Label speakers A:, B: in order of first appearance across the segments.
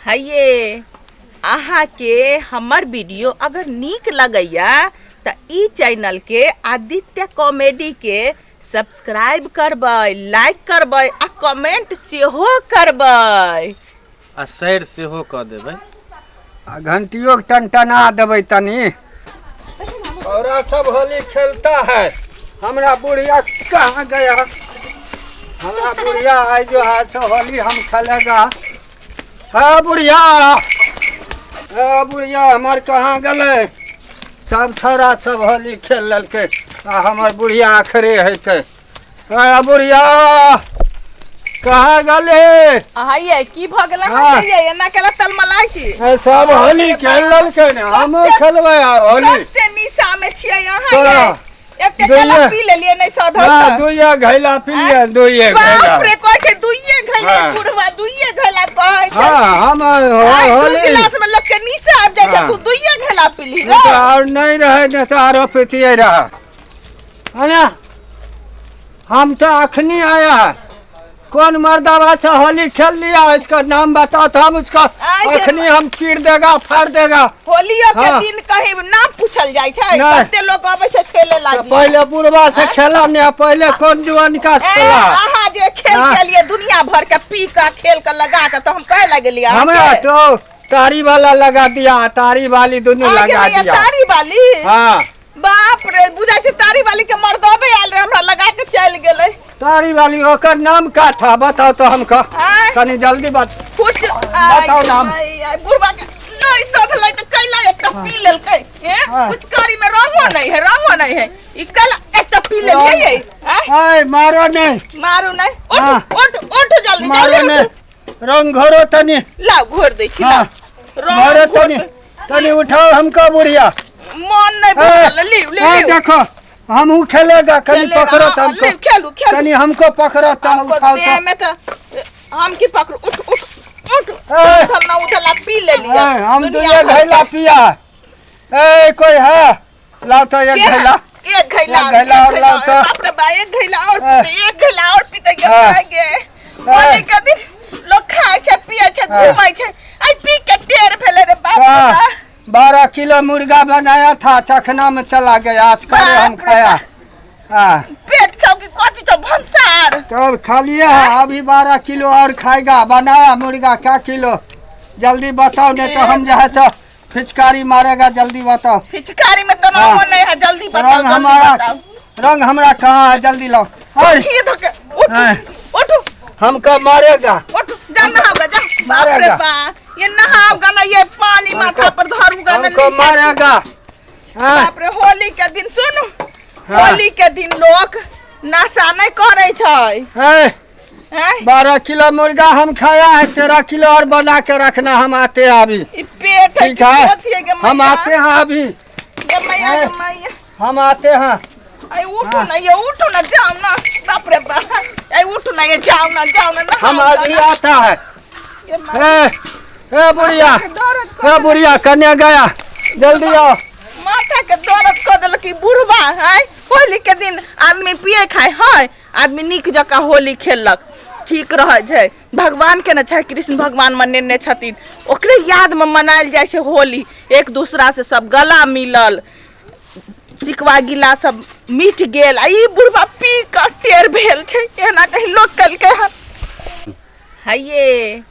A: हइये अहाँके हमर वीडियो अगर नीक लगैया तऽ ई चैनलके आदित्य कॉमेडीके सब्सक्राइब करबै, लाइक करबै आ कमेंट सेहो करबै।
B: आ शेयर सेहो कऽ देबै।
C: आ घंटियो के टनटना देबै तनी। औरा सब होली खेलता है। हमरा बुढ़िया कहाँ गया? हमरा बुढ़िया है जो है सो होली हम खेलेगा। हाँ बुढ़िया, हाँ बुढ़िया हमार कहाँ गले? सब छोरा सब होली खेल लेलकै आ हमर बुढ़िया आखरे है के। हाँ बुढ़िया कहाँ गले?
A: अहाँ की भऽ गेल?
C: हाँ।
A: अहाँके ये एना केला तलमलाइ छी?
C: ए, सब होली खेल लेलकै ने, हमहूँ खेलबै आब होली।
A: कते निशा में छियै अहाँ
C: तो,
A: ये? एते केला
C: दुइये।
A: पी लेलियै नहि सधल
C: हाँ,
A: तऽ?
C: दुइये घैला पी लियै, दुइये घैला।
A: बाप रे, कहै छै दुइये घैला।
C: हाँ।
A: बुढ़वा दुइये घैला कहै छै।
C: हाँ, हम
A: आइ दू
C: होली
A: गिलास में लोग के निशा आबि जाइ छै।
C: हाँ।
A: तू दुइये घैला पीली
C: नहीं तो और नहीं रहे, नहीं तो आरो पीतिए रहा है ना। हम तो अखनी आया है। कौन मर्दावा से होली खेल लिया, इसका नाम बताओ तो हम उसका
A: आइ जे-
C: अखनी हम चीर देगा, फाड़ देगा।
A: होलियो के
C: हाँ।
A: दिन कहीं नाम पूछल जाइ छै?
C: नहि।
A: कते लोग अबै छै खेले
C: तो
A: लागी।
C: पहले बुढ़वा से खेला नहीं, पहले कौन जुआन का
A: ए,
C: खेला?
A: अहाँ जे खेल
C: हाँ।
A: के लिए दुनिया भर के पी के खेल के लगा के, तो हम कहे लगलियै अहाँके?
C: हमरा तो तारी वाला लगा दिया, तारी वाली दोनों
A: आगे
C: लगा
A: भैया,
C: दिया।
A: तारी वाली?
C: हाँ।
A: बाप रे, बुझाइ छै तारी वाली के मर्दबे आयल रहे, हमरा लगा के चलि गेलै।
C: तारी वाली ओकर नाम का था, बताओ तो हमको।
A: आँय?
C: तनी जल्दी बत
A: कुछ
C: बताओ नाम।
A: आइ, आइ, बुढ़बा के नहीं सधलै तऽ कैला एकटा पी लेलकै? हे?
C: हाँ।
A: कुछ करी में रंगो नहीं है, रंगो नहीं है। ई कैला एकटा पी लेलियै? आँय?
C: आय, मारो नहीं।
A: मारू नहीं। उठ।
C: हाँ।
A: उठ उठ, जल्दी।
C: मारो
A: जल्दी
C: नहीं।
A: उठ।
C: रंग घोरो तनी।
A: लाउ, घोर दै छी।
C: हाँ।
A: लाउ, रंग
C: घोरो
A: घोर
C: तनी। तनी उठाओ हमको बुढ़िया।
A: मन नहीं बुझल। लिउ
C: ए,
A: लिउ।
C: देखो, हम खेलेगा कनी।
A: खेलेगा,
C: पकड़ो
A: हाँ,
C: तो हमको।
A: लिउ, खेलू खेलू।
C: तनी हमको पकड़ो तो
A: हमको
C: उठाओ
A: देह
C: तो।
A: में तो हम की पकड़ू? उठ उठ उठ।
C: ए।
A: उठल ना उठल, आ पी ले लिया।
C: ए, हम
A: दुनिया
C: दुइये
A: भर
C: घैला
A: के।
C: पिया। ए, कोई है? लाओ तो एक
A: के?
C: घैला।
A: एक घैला।
C: एक घैला और
A: एक
C: लाओ तो।
A: बाप रे बा, एक घैला और
C: ए।
A: पीते, एक घैला और पीते के
C: हाँ।
A: गे। होली के दिन लोग खाय छै, पिए छै,
C: हाँ।
A: घूमै छै, आई पी के टेर भेलै रे बाप रे
C: हाँ,
A: बा।
C: 12 किलो मुर्गा बनाया था, चखना में चला गया, असकरे हम
A: बाप रे
C: खाया। हाँ।
A: पेट छौ कि कथी छौ, भंसार?
C: तब खा लिए है, अभी 12 किलो और खाएगा। बनाया मुर्गा क्या किलो, जल्दी बताओ, नहीं तो हम जो है सो फिचकारी मारेगा। जल्दी बताओ।
A: फिचकारी में तो
C: हाँ।
A: रंगो नहीं है। जल्दी बताओ,
C: रंग
A: जल्दी
C: हमारा
A: बताओ।
C: रंग हमरा कहाँ है? जल्दी लाओ। अरे,
A: उठिए धोके, उठ।
C: हाँ।
A: उठ।
C: हमको मारेगा।
A: उठ, जा नहाओगा, जा। बाप रे
C: मारेगा।
A: बा, ये नहाओगा ना, ये पानी माथा पर धरूगा ना।
C: हमको
A: निशा-
C: मारेगा। हाँ।
A: बाप रे, होली के दिन सुनू।
C: हाँ।
A: होली के दिन लोग नशा नहीं करे छै।
C: है।
A: हैं?
C: 12 किलो मुर्गा हम खाया है, 13 किलो और बना के रखना, हम आते हैं अभी।
A: ई पेट है
C: ठीक
A: कि
C: है,
A: कथी है गे
C: हम
A: मैया?
C: आते हैं अभी।
A: गे मैया, गे मैया।
C: हम आते हैं।
A: आई उठू
C: हाँ।
A: ना ये, उठू ना, जाओ ना। बाप रे बाप, आई उठू ना ये, जाओ ना, जाओ ना,
C: हम
A: नहाओ
C: अभी
A: ना।
C: आता है।
A: गे मैया,
C: ए, ए बुढ़िया।
A: माथा के दर्द कऽ
C: ए
A: देलक।
C: बुढ़िया, कन्या गया, जल्दी आओ।
A: माथा के दर्द कऽ देलक ई बुढ़बा है। होली के दिन आदमी पिए खाए है? आदमी नीक जकाँ होली खेललक, ठीक रहै छै। भगवानके ने छै, कृष्ण भगवान मनेने छथिन, ओकरे यादमे मनायल जाइ छै होली। एक दूसरासँ सब गला मिलल, सिकवा गिला सब मिट गेल, आ ई बुढ़बा पी कऽ टेढ़ भेल छै। एना कहीं लोक केलकै हन? हइये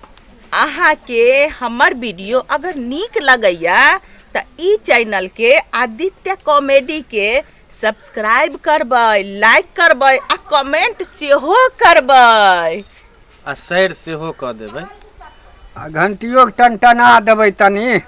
A: अहाँके हमर वीडियो अगर नीक लगैया तऽ ई चैनलके आदित्य कॉमेडीके सब्सक्राइब करबै, लाइक करबै आ कमेंट सेहो करबै।
B: आ शेयर सेहो कऽ देबै।
C: आ घंटियो के टनटना देबै तनी।